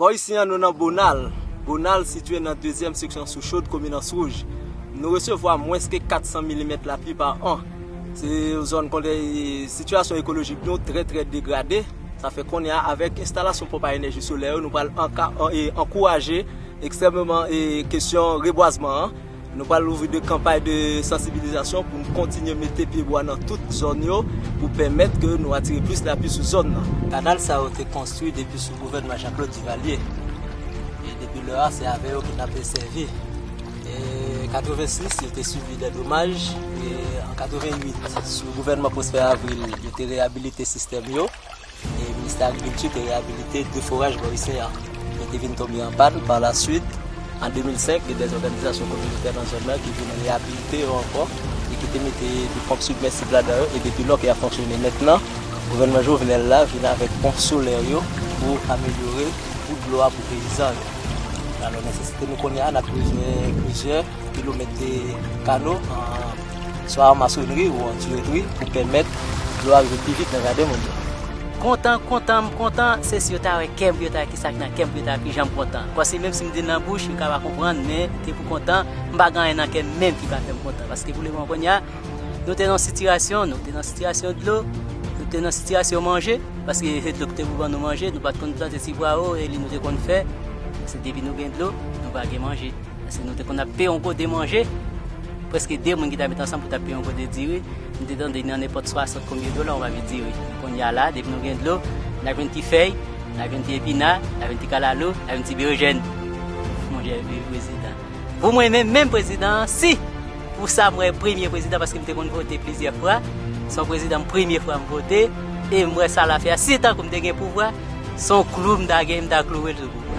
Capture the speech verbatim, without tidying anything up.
Bò isi an, nou nan Bonal. Bonal sitiye nan dezyèm seksyon Souchod, komin Anse Rouge. Nou resevwa mwens ke kat san milimèt lapli pa an. Se yon zòn kote sitiyasyon ekolojik nou trè, trè degrade. Sa fè kounye a, avèk enstalasyon ponp a enèji solè yo, nou pral anka-, an-, e, ankouraje ekstrèmeman, e, kesyon rebwazman an. Nou pral louvri de kanpay de sansibilizasyon pou n kontinye mete pyebwa nan tout zòn yo pou pèmèt ke nou atire plis lapli sou zòn nan. Kanal sa yo te konstwi depi sou gouvènman Jean Claude Duvalier. E depi lè a, se avè yo ke n ap sèvi. E katrevensis, yo te sibi de domaj. E an katrevenuit, sou gouvènman Prosper Avril, yo te reyabilite sistèm yo. E Ministè Agrikilti te reyabilite de foraj bò isi an. Yo te vin tonbe an pàn pa la swit. An de mil senk, gen de òganizasyon kominotè nan zòn nan ki vin reyabilite yo ankò e ki te mete de ponp sibmèsib ladan yo. E depi lò ke y ap fonksyone mentnan, gouvènman Jovenel la vin avèk ponp solè yo pou amelyore bout dlo a pou peyizan yo. Alò, nesesite nou kounye a, n ap bezwen plizyè kilomèt de kano, an, swa an masonri ou an tiretri pou pèmèt dlo a rive pi vit nan jaden moun yo. Kontan, kontan, m kontan, se si yo ta wè kè m, pou yo ta wè kisa ki nan kè m, pou yo ta wè kijan m kontan. Paske menm si m di l nan bouch, yo ka pa konprann, men te pou kontan, m pa gen anyen nan kè m menm ki pa fè m kontan. Paske pou lemoman kounye a, nou te nan sitiyasyon, nou te nan sitiyasyon dlo, nou te nan sitiyasyon manje, paske se dlo ki te pou ban nou manje, nou pa t konn plante ti pwawo, e li nou te konn fè, se depi nou gen dlo, nou pa gen manje. Paske nou te konn ap peye yon kote manje, prèske de moun ki ta met ansanm pou t ap peye yon kote diri. Nou te tande nan nenpòt swasant konbyen dola yon pake diri. Kounye a la, depi nou gen dlo, n a jwenn ti fèy, n a jwenn ti epina, n a jwenn ti kalalou, n a jwenn ti berejèn. Monchè prezidan. Pou mwen menm, menm prezidan an, si pou sa m wè premye prezidan, paske m te konn vote plizyè fwa, se yon prezidan m premye fwa m vote, e m wè sa l ap fè a, si tankou m te gen pouvwa, se yon klou m ta gen, m ta kloure l sou kou.